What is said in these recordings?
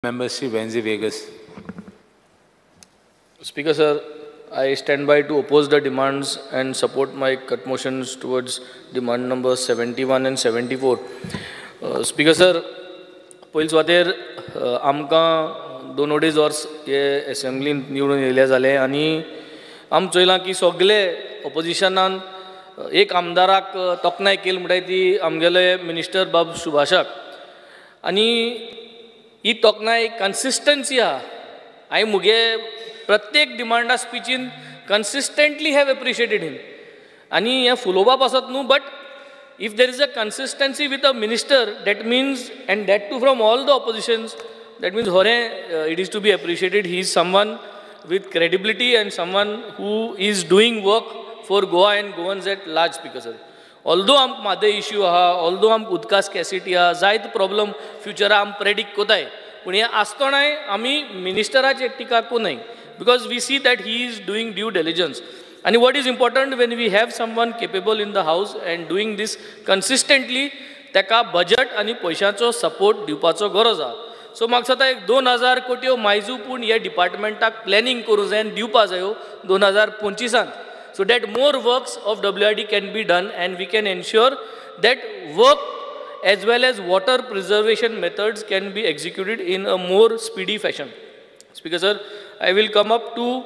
Member Shri Venzy Viegas. Speaker sir, I stand by to oppose the demands and support my cut motions towards demand number 71 and 74. Speaker sir, पयले सुवातेर आमकां 2.5 वर्स हे एसेंब्लीन निवडून येयले जाले आनी आम चोयलां की सगळे ऑपोजिशनान एक आमदाराक तोखणाय केली म्हणटाय ती आमगेले मिनिस्टर बाब सुभाषाक आनी ही तोखणाय कन्सिस्टन्सी आहा. हांवें मुगे प्रत्येक डिमांडा स्पिचीन कन्सिस्टंटली have appreciated him आनी हें फुलोवपा पासत न्हू, but if there is a consistency with a minister that means, and that too from all the oppositions, that means होरें it is to be appreciated. He is someone with credibility and someone who is doing work for Goa and Goans at large. Speaker sir, although आमकां Mhadei issue आहा, although आमकां उदका स्कॅसिटी आहा, जायते problem फ्युचरा आम predict कोताय, पूण हें आसतनाय आमी मिनिस्टराचेर टिका कोनाय because we see that he is doing due diligence. आनी what is important, when we have someone capable in the house and doing this consistently, ताका बजट आनी पयशांचो सपोर्ट दिवपाचो गरज आहा. सो म्हाका दिसता एक 2000 कोट्यो मायजू पूण ह्या डिपार्टमेंटाक प्लॅनिंग करूं जाय आनी दिवपा जायो 2025 so that more works of WRD can be done and we can ensure that work as well as water preservation methods can be executed in a more speedy fashion. Speaker sir, I will come up to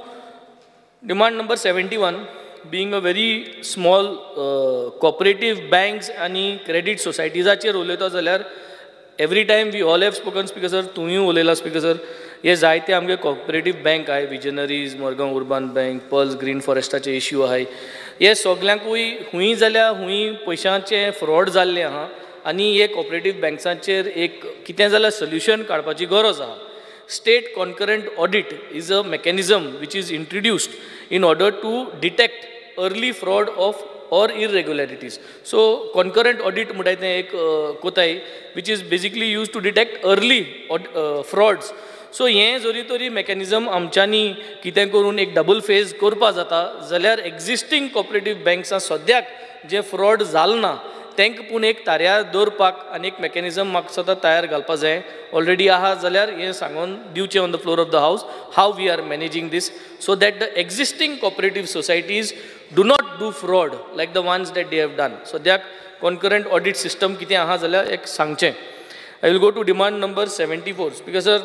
demand number 71, being a very small cooperative banks and credit societies आचेर उलयता जाल्यार every time we all have spoken. Speaker sir, तुमीय उलयला speaker sir, हे जायते आमगे cooperative bank आहाय, Visionaries, Margao urban bank, Pearls green फॉरेस्टाचे issue आहाय, हे सगल्यांकूय हुंय जाल्यार हुंय पयशांचे फ्रॉड जाल्ले आहा आनी हे कॉपरेटीव बँक्सांचेर एक कितें जाल्यार सोल्युशन काडपाची गरज आहा. State concurrent audit is a mechanism which is introduced in order to detect early fraud of or irregularities. So concurrent audit म्हणटाय तें एक कोताय which is basically used to detect early frauds. So हें जरी तरी मेकॅनिजम आमच्यांनी कितें करून एक डबल फेज करपा जाता जाल्यार एक्झिस्टींग कॉपरेटीव बँक्सां सद्याक जे फ्रॉड जाल ना तांकां पूण एक ताऱ्यार दवरपाक आनी एक मेकॅनिजम म्हाका दिसता तयार घालपा जाय. ऑलरेडी आहा जाल्यार हें सांगून दिवचें on the floor of the house how we are managing this so that the existing cooperative societies do not do fraud like the ones that they have done. सद्याक कॉन्करंट ऑडिट सिस्टम कितें आहा जाल्यार एक सांगचें. I will go to demand number 74. Speaker sir,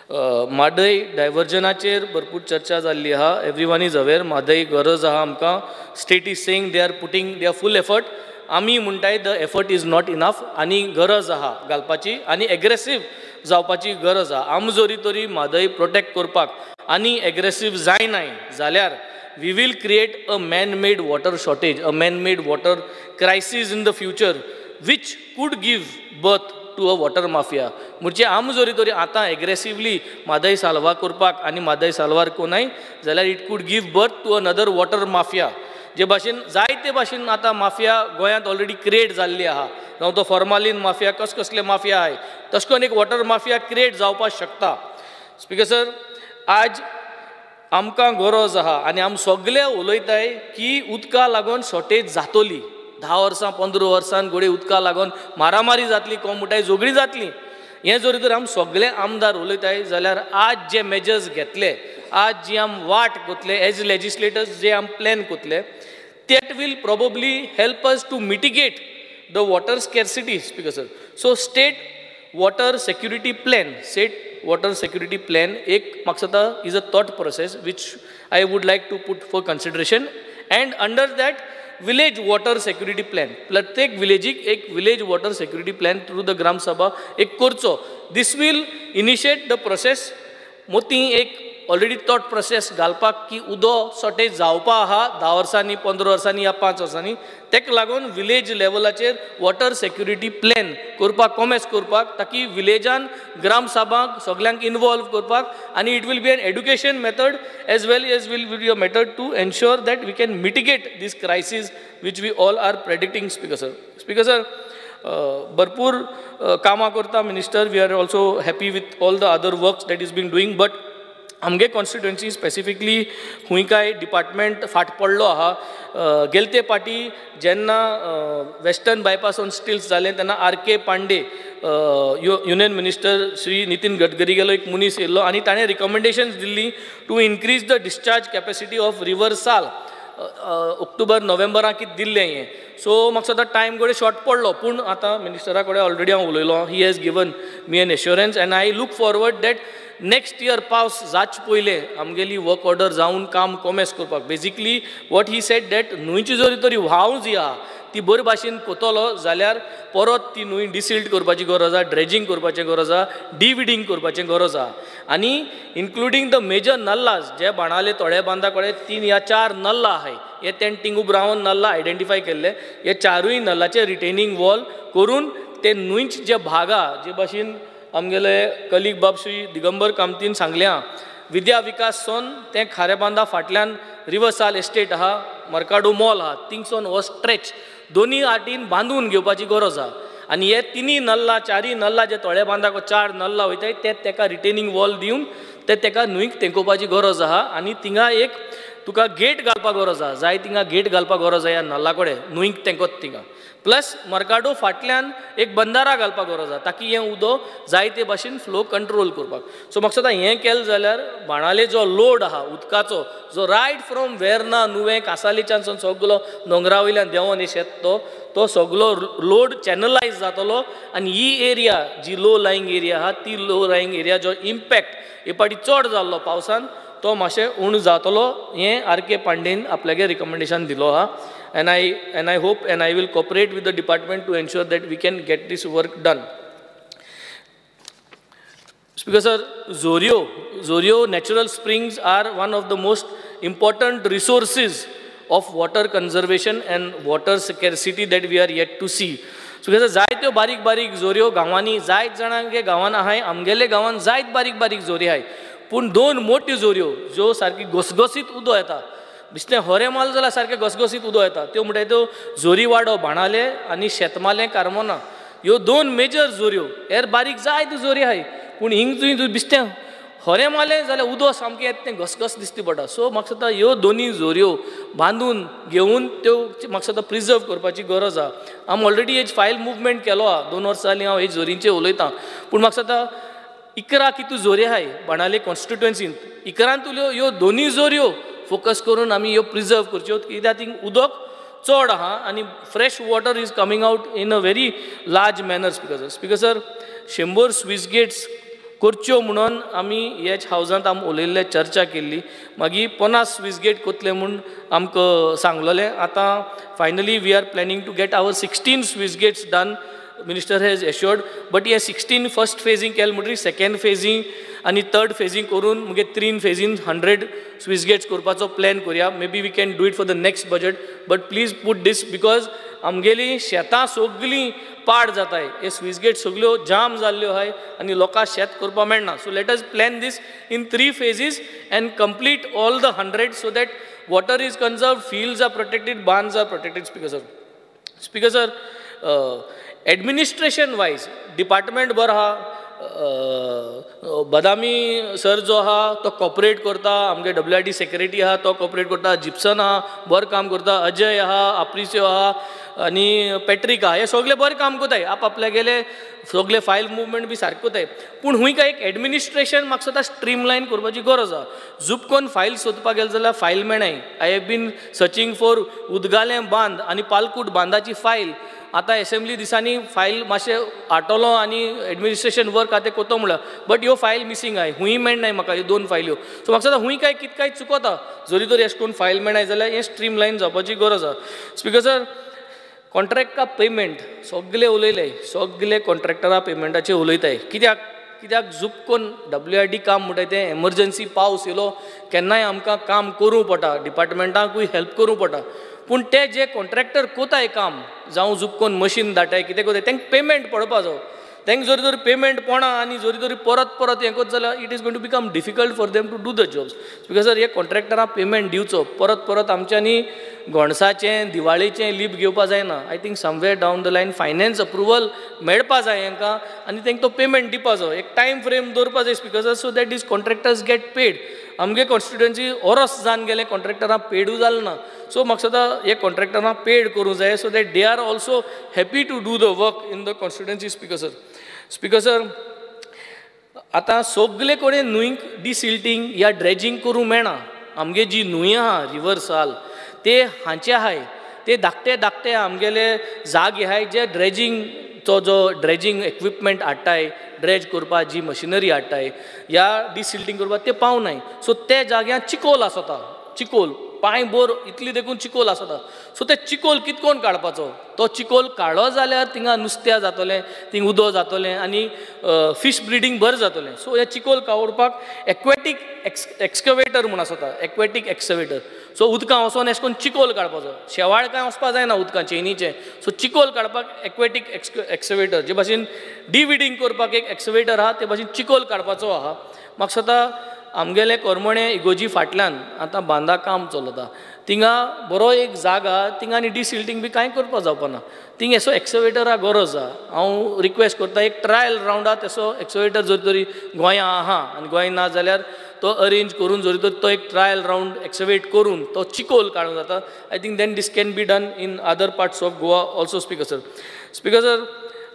Mhadei डायवर्जनाचेर भरपूर चर्चा जाल्ली आहा. Everyone is aware Mhadei गरज आहा आमकां. State is saying they are putting their full effort. आमी म्हणटाय the effort is not enough आनी गरज आहा घालपाची आनी एग्रेसीव जावपाची गरज आहा. आम जरी तरी म्हादय प्रोटेक्ट करपाक आनी एग्रेसीव जायनाय जाल्यार we will create a man made water shortage, a man made water crisis in the future which could give birth to a water mafia. म्हणजे आम जरी तरी आतां एग्रेसिवली म्हादय साल्वार करपाक आनी म्हादय साल्वार कोनाय जाल्यार it could give birth to another water mafia. जे भाशेन जायते भाशेन आतां माफिया गोंयांत ऑलरेडी क्रिएट जाल्ली आहा, जावं तो फॉर्मालीन माफिया, कस कसले माफिया आहाय, तशें करून एक वॉटर माफिया क्रिएट जावपाक शकता. स्पीकर सर, आज आमकां गरज आहा आनी आम सगळे उलयताय की उदका लागून शॉर्टेज जातली, 10 वर्सां 15 वर्सां घोडये उदका लागून मारामारी जातली, कोण म्हणटाय झगडीं जातली. हें जरी तर आम सगळे आमदार उलयताय जाल्यार आज जे मेजर्स घेतले, आज जी आम वाट कोतले एज लेजिस्लेटर्स, जे आम plan कोतले, that will probably help us to mitigate the water scarcity. Speaker sir, so state water security plan, state water security plan ek maksada is a thought process which I would like to put for consideration, and under that village water security plan, pratyek village ek village water security plan through the gram sabha ek korcho. This will initiate the process. Moti ek already thought process घालपाक की उदो shortage जावपा आहा 10 वर्सांनी 15 वर्सांनी या 5 वर्सांनी, तेका लागून विलेज लेवलाचेर वॉटर सेक्युरिटी प्लॅन करपाक, कॉमेस करपाक, ताकी विलेजान ग्राम सभांक सगल्यांक इनवॉल्व करपाक आनी it will be an education method as well as will be a method to ensure that we can mitigate this crisis which we all are predicting. Speaker sir, speaker sir, भरपूर कामां करता minister. We are also happy with all the other works that is been doing, but आमगे constituency specifically खूंय कांय department फाट पडलो आहा. गेलते पाटी जेन्ना वेस्टर्न बायपास ऑन स्टिल्स जालें तेन्ना R K Pandey union minister Shri Nitin Gadkari गेलो एक मनीस येयल्लो आनी ताणें recommendations Delhi to increase the discharge capacity of river Sal. October नोव्हेंबराक कितें दिल्लें हें. सो म्हाका दिसता टायम कडेन शॉर्ट पडलो, पूण आतां मिनिस्टरा कडेन ऑलरेडी हांव उलयलो. He has given me an assurance and I look forward that next year पावस जाच पयलें आमगेली वर्क ऑर्डर जावन काम कोमेस करपाक. Basically what he said that न्हंयची जरी तरी व्हांव जी आहा ती बरे भाशेन कोतलो जाल्यार परत ती न्हंय डिसिल्ट करपाची गरज आहा, ड्रेजींग करपाची गरज आहा, डिविडींग करपाची गरज आहा आनी इन्क्लुडींग the major नल्लास जे बाणाले थोड्या बांदा कडेन 3 या 4 नल्ला आहाय, हे तेणें थिंग उब रावन नल्ला आयडेंटिफाय केल्ले, हे 4 नल्लाचे रिटेनींग वॉल करून ते न्हंयचे जे भाग आहा जे भाशेन आमगेले कलीग बाब श्री दिगंबर कामतीन सांगलें आहा, विद्या विकास सोन तें खारेबांदा फाटल्यान रिवर साल एस्टेट आहा, मर्काडो मॉल आहा, थिंगसोन हो स्ट्रेच दोनी आटीन बांदून घेवपाची गरज आहा आनी हे 3 नल्ला 4 नल्ला जे तोळे बांदाक 4 नल्ला वयताय ते तेका रिटेनींग वॉल दिवन ते तेका न्हंयक तेंकोवपाची गरज आहा आनी थिंगा एक तुका गेट घालपाक गरज आहा, जाय थिंगा गेट घालपाक गरज आहा ह्या नल्ला कडेन न्हंयक तेंकोत थिंगा. प्लस मर्काडो फाटल्यान एक बंदारा घालपाक गरज आहा ताकी हें उदक जाय ते भाशेन फ्लो कंट्रोल करपाक. सो म्हाका दिसता हें केलें जाल्यार बाणाले जो लोड आहा उदकाचो जो रायट फ्रॉम वेर्ना नुवें कासालीच्यान सावन सगलो दोंगरा वयल्यान देंवोन हे शेत तो सगलो लोड चॅनलायज जातलो आनी ही एरिया जी लो लायिंग एरिया आहा ती लो लायिंग एरिया जो इम्पॅक्ट हे फावटी चड जाल्लो पावसान तो मातशें उणो जातलो हें आर के पांडेन आपल्यागे रिकमेंडेशन दिलो आहा. And I hope and I will cooperate with the department to ensure that we can get this work done. Speaker sir, Zorio natural springs are one of the most important resources of water conservation and water scarcity that we are yet to see. Speaker sir, जायत्यो बारीक बारीक जोऱ्यो गांवांनी जायत जाणांगे गांवान आहाय, आमगेले गांवान जायत बारीक बारीक जोरी आहाय, पूण 2 मोट्यो जोऱ्यो ज्यो सारकी घसघसीत उदक येता, बिस्तें होरें माल जाल्यार सारकें घसघसीत उदक येता, त्यो म्हणटाय त्यो जोरी वाडो बाणाले आनी शेतमालें कारमोना, ह्यो 2 मेजर जोऱ्यो. हेर बारीक जायत्यो जोरी आहाय पूण हिंग तुवें बिस्तें होरें मारलें जाल्यार उदक सामकें येता तें घसघस दिसती पडटा. सो म्हाका दिसता ह्यो 2 जोऱ्यो बांदून घेवन त्यो म्हाका दिसता प्रिजर्व करपाची गरज आहा. हांव ऑलरेडी हेज फायल मुवमेंट केलो आहा, 2 वर्सां जालीं हांव हे जोरींचेर उलयतां, पूण म्हाका दिसता 11 कितू जोरी आहाय बाणाले कॉन्स्टिट्युएन्सीन, 11 ह्यो 2 जोऱ्यो फोकस करून आमी ह्यो प्रिजर्व करच्यो कित्याक थिंग उदक चड आहा आनी fresh water is coming out in a very large manner. Speaker sir, speaker sir 100 sluice gates करच्यो म्हणून आमी ह्याच हावजांत आमी उलयल्ले, चर्चा केल्ली, मागीर 50 स्विस गेट कोतले म्हूण आमकां सांगलेलें. आतां finally we are planning to get our 16 sluice gates done, minister has assured. But हे 16 फर्स्ट फेजींग केलें म्हणटकीर सेकेंड फेजींग आनी थर्ड फेजींग करून मागीर 3 फेजीन 100 स्विस गेट्स करपाचो प्लॅन करुया. Maybe we can do it for the next budget, but please put this because आमगेलीं शेतां सगलीं पाड जाताय, हे स्विस गेट सगल्यो जाम जाल्ल्यो आहाय आनी लोकांक शेत करपाक मेळना. So let us plan this in 3 phases and complete all the 100 so that water is conserved, fields are protected, barns are protected. Speaker sir, speaker sir, administration wise department बरो आहा, बदामी सर जो आहा तो कॉपरेट करता, आमगे WRD secretary आहा तो cooperate करता, जिप्सन आहा बरें काम करता, अजय आहा, आप्रिस्यो आहा आनी पॅट्रीक आहा, हे सगळे बरें काम करताय, आप आपल्यागेले सगळे फायल मुवमेंट बी सारकें करताय. पूण हुंय काय एक एडमिनिस्ट्रेशन म्हाका दिसता स्ट्रीमलायन करपाची गरज आहा. जुपकोन फायल सोदपाक गेले जाल्यार फायल मेळनाय. I have been searching for उदगालें बांद आनी पालकूट बांदाची फायल, आतां एसेंब्ली दिसांनी फायल मातशें आटोलो आनी एडमिनिस्ट्रेशन वर्क आतां कोतो म्हणल्यार, बट ह्यो फायल मिसींग आहाय, हुंय मेळनाय म्हाका ह्यो 2 फायल्यो. सो म्हाका दिसता हुंय काय कितें काय चुकोता, जरी तर अशें करून फायल मेळनाय जाल्यार हें स्ट्रीमलायन जावपाची गरज आहा. स्पीकर सर, कॉन्ट्रॅक्टा पेमेंट सगले उलयले, सगले कॉन्ट्रॅक्टरा पेमेंटाचे उलयताय, कित्याक कित्याक जुपकोन WRD काम म्हणटाय तें एमर्जन्सी पावस येयलो केन्नाय आमकां काम करूं पडटा, डिपार्टमेंटाकूय हेल्प करूं पडटा, पूण ते जे कॉन्ट्रॅक्टर कोताय काम जावं जुपकोन मशीन धाडटाय कितें कोताय तांकां पेमेंट पडपा जावो. तांकां जरी तरी पेमेंट पडना आनी जरी तरी परत परत हें करत जाल्यार it is going to become difficult for them to do the jobs. Because sir हे कॉन्ट्रॅक्टरां पेमेंट दिवचो, परत परत आमच्यांनी गोणसाचें दिवाळेचें लीप घेवपा जायना. I think somewhere down the line finance approval मेळपा जाय हांकां आनी तांकां तो पेमेंट दिवपा जायो, एक टायम फ्रेम दवरपा जाय speaker sir, so that these contractors get paid. आमगे कॉन्स्टिट्युएन्सी ओरस जावन गेलें कॉन्ट्रॅक्टरां पेडूय जालें ना. सो म्हाका दिसता हे कॉन्ट्रॅक्टरां पेड करूंक जाय so that they are also happy to do the work in the constituency. Speaker sir, speaker sir, आतां सगले कडेन न्हंयक डिसिल्टींग या ड्रेजींग करूंक मेळना. आमगे जी न्हंय आहा रिवर साल ते हांचे आहाय, ते धाकटे धाकटे आमगेले जागे आहाय जे ड्रेजींगचो जो ड्रेजींग इक्विपमेंट हाडटाय, ड्रेज करपाक जी मशिनरी हाडटाय या डिसिल्टींग करपाक ते पावनाय. सो ते जाग्यार चिकोल आसता, चिकोल पांय बोर इतली देखून चिकोल आसता. सो ते चिकोल कितकोन काडपाचो, तो चिकोल काडलो जाल्यार थिंगा नुस्त्या जातलें, थिंग उदक जातलें आनी फीश ब्रिडींग बरें जातलें. सो हे चिकोल काडपाक एक्वेटीक एक्सकवेटर म्हूण आसता, एक्वेटीक एक्सकवेटर. सो उदकां वचोन एशें करून चिकोल काडपाचो, शेवाळ कांय वचपा जायना उदकां चेनीचें. सो चिकोल काडपाक एक्वेटीक एक्सकवेटर, जे भाशेन डिविडींग करपाक एक एक्सकवेटर आहा ते भाशेन चिकोल काडपाचो आहा. म्हाका दिसता आमगेलें कोरमणें इगोजी फाटल्यान आतां बांदा काम चलता, थिंगा बरो एक जागा, थिंगा आनी डिसिल्टींग बी कांय करपाक जावपा ना, थिंग एसो एक्सकवेटरा गरज आहा. हांव रिक्वेस्ट करता एक ट्रायल रावंडा तेसो एक्सकवेटर जर तरी गोंयां आहा आनी गोंय ना जाल्यार तो अरेंज करून जरी तर तो एक ट्रायल रावंड एक्सकवेट करून तो चिकोल काडूंक जाता. I think then this can be done in other parts of Goa also. Speaker sir, speaker sir,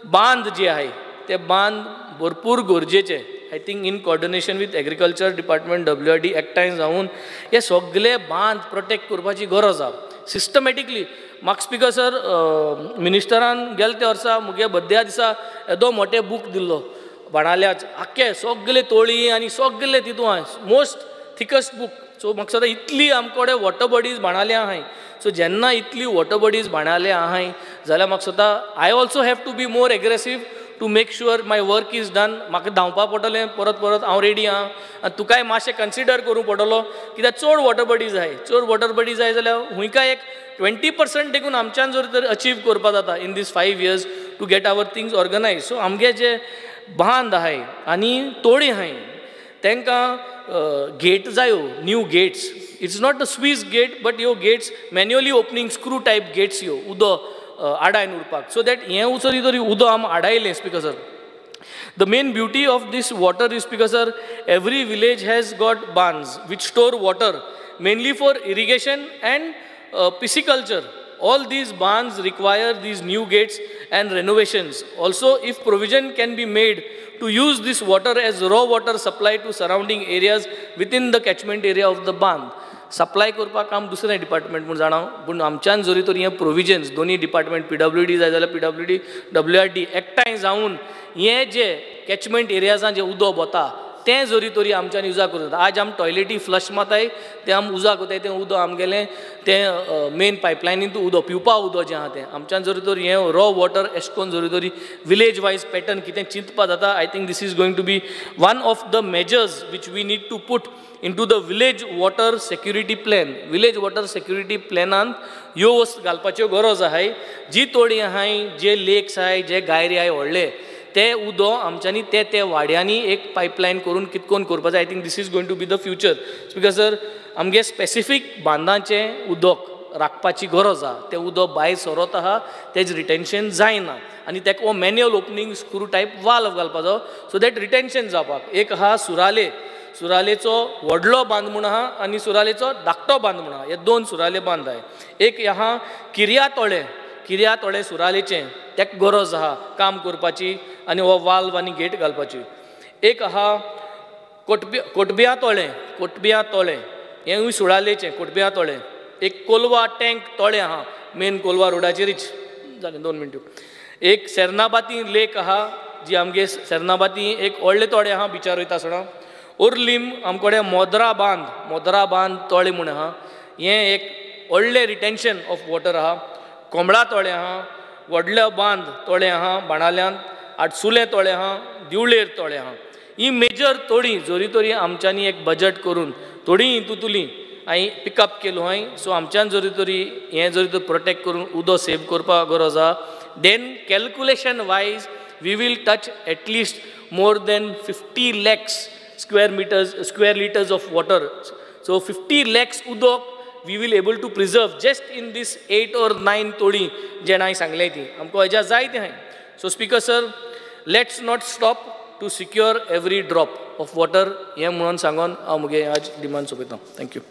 बांद जे आहाय ते बांद भरपूर गरजेचे. I think in coordination with agriculture department, WRD एकठांय जावन हे सगळे बांद प्रोटेक्ट करपाची गरज आहा सिस्टमॅटिकली. म्हाका स्पीकर सर, मिनिस्टरान गेले ते वर्सा मुगे बर्थडे दिसा येदो मोठे बूक दिल्लो बाणाल्याच आख्खे सगळे तोळी आनी सगळे तितून आहाय, मोस्ट थिकस्ट बूक. सो म्हाका दिसता इतली आमचे कडेन वॉटर बॉडीज बाणाल्या आहाय. सो जेन्ना इतली वॉटर बॉडीज बाणाल्या आहाय जाल्यार म्हाका दिसता I also have to be more aggressive to make sure my work is done. म्हाका धांवपा पडटलें परत परत, हांव रेडी आहा आनी तुकाय मातशें कन्सिडर करूंक पडटलो कित्याक चड वॉटर बॉडीज आहाय. चड वॉटर बॉडीज आहाय जाल्यार हुंय काय एक 20% देखून आमच्यान जर तर अचीव करपा जाता in these 5 years to get our things organise. So आमगे जे बांद आहाय आनी तोडी आहाय तांकां गेट जायो, new gates. It's not a sluice gate but ह्यो gates manually opening screw type gates ह्यो उदक आडायन उरपाक, सो that हें वचोन तरी उदक आम आडायलें. Speaker sir, the main beauty of this water is, speaker sir, every village has got bunds which store water mainly for irrigation and pisciculture. All these barns require these new gates and renovations. Also, if provision can be made to use this water as raw water supply to surrounding areas within the catchment area of the barn. Supply करपाक काम दुसरें department म्हूण जाणा, पूण आमच्यान जरी तर हें प्रोविजन्स दोनी डिपार्टमेंट PWD जाय जाल्यार PWD WRD एकठांय जावन हें जे कॅचमेंट एरियाजान जें उदक वता तें जरी तरी आमच्यान युजा करूं जाता. आज आम टॉयलेटी फ्लश माताय तें आम उजा करताय, तें उदक आमगेलें तें मेन पायपलायनीन उदक पिवपा उदक जें आहा तें आमच्यान जरी तर हें रॉ वॉटर एशें करून जरी तरी विलेज वायज पॅटर्न कितें चिंतपा जाता. I think this is going to be one of the measures which we need to put into the village water security plan. Village water security प्लॅनान ह्यो वस्तू घालपाच्यो गरज आहाय. जी तोडी आहाय, जे लेक्स आहाय, जे गायरे आहाय व्हडले, ते उदक आमच्यांनी ते ते वाड्यांनी एक पायपलायन करून कितकोन करपा जाय. I think this is going to be the future. Because sir, आमगे स्पेसिफीक बांदांचें उदक राखपाची गरज आहा. तें उदक भायर सरत आहा तेज रिटेन्शन जायना आनी तेका हो manual opening screw type valve घालपाचो सो that retention जावपाक. एक आहा सुराले, सुरालेचो व्हडलो बांद म्हूण आहा आनी सुरालेचो धाकटो बांद म्हूण आहा. हे दोन सुराले बांद आहाय. एक आहा किर्या तोळें, किर्या तोळें सुरालेचें तेका गरज आहा काम करपाची आनी हो वाल्व आनी गेट घालपाची. एक आहा कोटबिया तोळें, कोटबिया तोळें हेंवूय सुरालेचें कोटबिया तोळें. एक कोलवा टँक तोळें आहा मेन कोलवा रोडाचेरीच जालें 2 मिनट्यो. एक सेर्नाबाती लेक आहा जी आमगे सेर्नाबाती एक व्हडलें तोळें आहा बिचार वयता आसतना. ओर्लीम आमकडे मोदरा बांद, मोदरा बांद तोळें म्हूण आहा, हें एक व्हडलें रिटेन्शन ऑफ वॉटर आहा. कोंबळा तोळें आहा, व्हडले बांद तोळें आहा बाणाल्यान, आटसुलें तोळें आहा, दिवळेर तोळें आहा. ही मेजर तोडी जरी तरी आमच्यांनी एक बजट करून थोडी हितूंतली हांवें पिकअप केलो हांवें. सो आमच्यान जरी तरी हें जरी तर प्रोटेक्ट करून उदक सेव करपाक गरज आहा. Then calculation wise we will touch at least more than 50 lakhs square meters, square liters of water. So 50 lakhs उदक we will able to preserve just in this 8 or 9 तोडी जें हांवें सांगलें ती आमकां हेज्या जाय तें हांवें. So speaker sir, let's not stop to secure every drop of water हें म्हणून सांगून हांव म्हगे आज डिमांड सोंपयता. Thank you.